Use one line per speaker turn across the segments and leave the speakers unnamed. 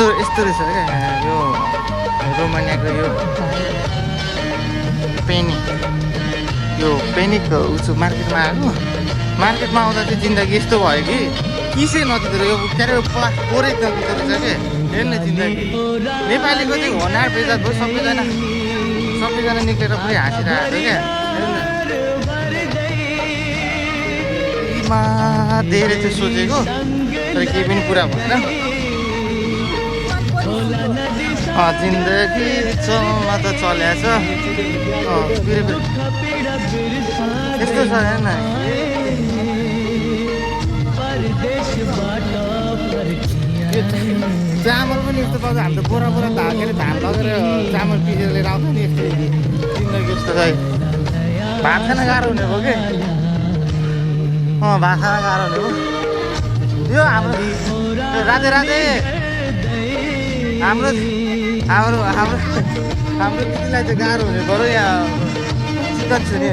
यस्तो रहेछ क्या यो रोमानियाको यो पेनिक उसो मार्केटमा आएको। मार्केटमा आउँदा चाहिँ जिन्दगी यस्तो भयो कि किसै नदिँदो रहेछ, यो के अरे पोरै नदिँदो रहेछ कि हेर्ने जिन्दगी। नेपालीको चाहिँ होनार बेजात भयो, सबैजना निक्लेर पुरै हाँसिरहेको थियो क्या। धेरै थियो सोचेको तर केही पनि पुरा भएन। जिन्दगी चलमा त चल्याछ यस्तो छ हेर्न। चामल पनि यस्तो पाउँछ, हाम्रो बोरा धाकेर धान लगेर चामल पिसेर लिएर आउँछ नि। यस्तो जिन्दगी यस्तो छ। भात खान गाह्रो हुने भयो कि भात खान गाह्रो हुने भयो। यो हाम्रो राधे हाम्रो दिदीलाई चाहिँ गाह्रो हुने बरु यहाँ चिकन छुने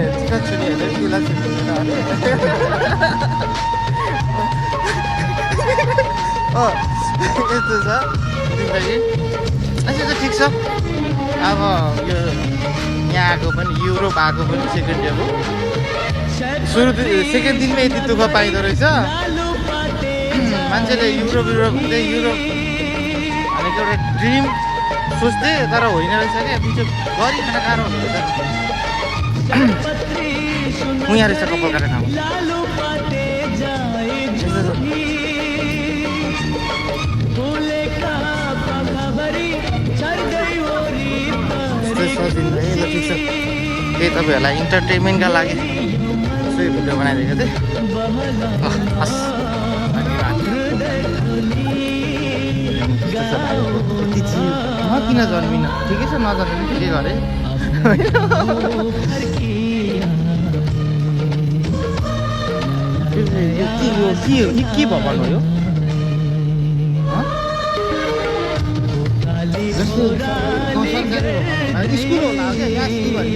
चुला यस्तो छ जिन्दगी। यसो चाहिँ ठिक छ। अब यो यहाँ आएको पनि युरोप आएको पनि सेकेन्ड डे हो। सेकेन्ड दिनमै यति दुःख पाइँदो रहेछ मान्छेले। युरोप भनेको एउटा ड्रिम सोच्दै तर होइन रहेछ क्या। पछि गरिखान गाह्रो हुँदो रहेछ। उहाँ रहेछ कपाल काटेर ठाउँ। ठिक छ। त्यही तपाईँहरूलाई इन्टरटेनमेन्टका लागि यसो भिडियो बनाइदिएको थिएँ। म किन जन्मिन, ठिकै छ नजन्मिनु ठिकै गरेँ। के भगवान हो यो? स्कुल होला क्या, यहाँ स्कुल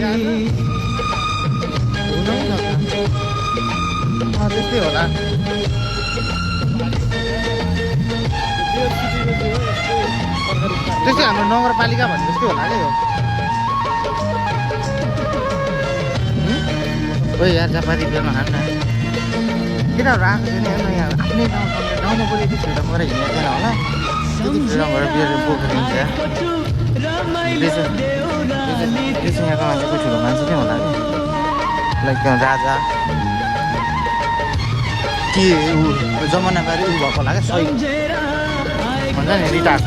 त्यस्तै होला। त्यस्तै हाम्रो नगरपालिका भन्ने जस्तै होला क्या यो। खोइ यार जापानी बिहान खान्न केटाहरू आएको छैन हेर्न। यहाँ आफ्नै गाउँमा पनि यति फ्रिडम गरेर हिँडेको होला। त्यति फ्रिडम गरेर बियर बोकेर हिँड्छ। यहाँको मान्छेको ठुलो मान्छे नै होला कि लाइक राजा के ऊ जमानाबारी ऊ भएको होला क्या। सही भन्छ नि रिटायर्ड।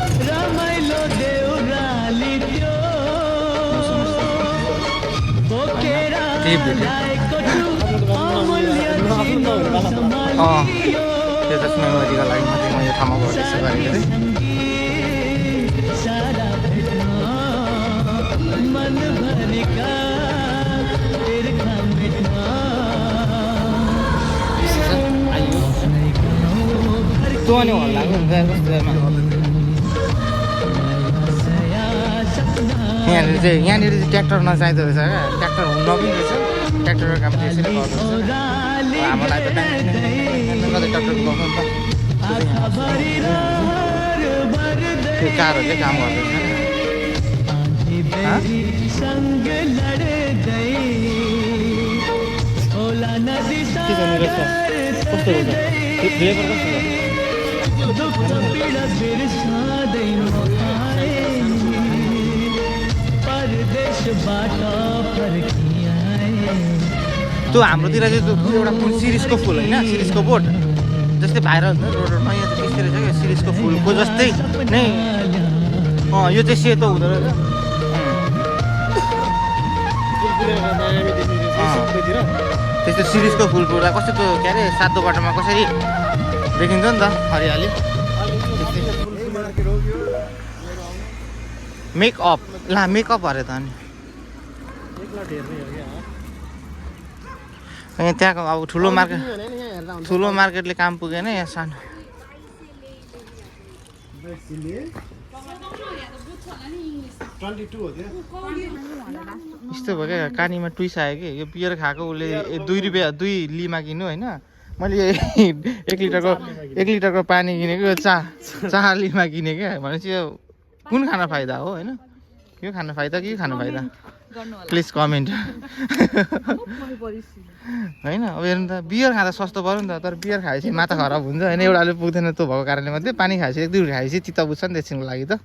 त्यो जस्ट मेमोरीको लागि मात्रै म यो ठाउँमा गएर त्यसो गरेको थिएँ। तँ अनि हल्ला यहाँनिर चाहिँ ट्र्याक्टर नचाहिँदो रहेछ क्या। ट्र्याक्टर हुन पनि रहेछ। ट्र्याक्टरको काम चाहिँ यसरी गर्दो रहेछ। हामीलाई त कतै ट्र्याक्टर गर्नु नि त। त्यो कारहरूले काम गर्दैछ के छ मेरो कस्तो हुन्छ फ्लेभर कस्तो छ? त्यो हाम्रोतिर चाहिँ एउटा फुल सिरिजको फुल होइन, सिरिजको बोट जस्तै भाइरल हुन्छ रोडमा। यहाँ चाहिँ त्यस्तै रहेछ क्या, सिरिजको फुलको जस्तै नै। यो चाहिँ सेतो हुँदो रहेछ। त्यस्तो सिरिजको फुललाई कस्तो के अरे सातो बाटोमा कसरी देखिन्छ नि त हरियाली। मेकअप ला मेकअप अरे त अनि त्यहाँको अब ठुलो मार्केटले काम पुगेन। यहाँ सानो यस्तो भयो क्या। कानीमा ट्विस्ट आयो कि यो बियर खाएको उसले 2 रुपियाँ 2 लिमा किन्नु होइन, मैले 1 लिटरको पानी किनेको यो चालीमा किनेँ क्या भनेपछि यो कुन खाना फाइदा हो होइन यो खानु फाइदा कि खानु फाइदा प्लिज कमेन्ट होइन अब हेर्नु त बियर खाँदा सस्तो पऱ्यो नि त तर बियर खाएपछि माथा खराब हुन्छ होइन एउटाले पुग्दैन त्यो भएको कारणले मात्रै पानी खाएपछि 1-2 खाएपछि चित्त बुझ्छ नि त एकछिनको लागि त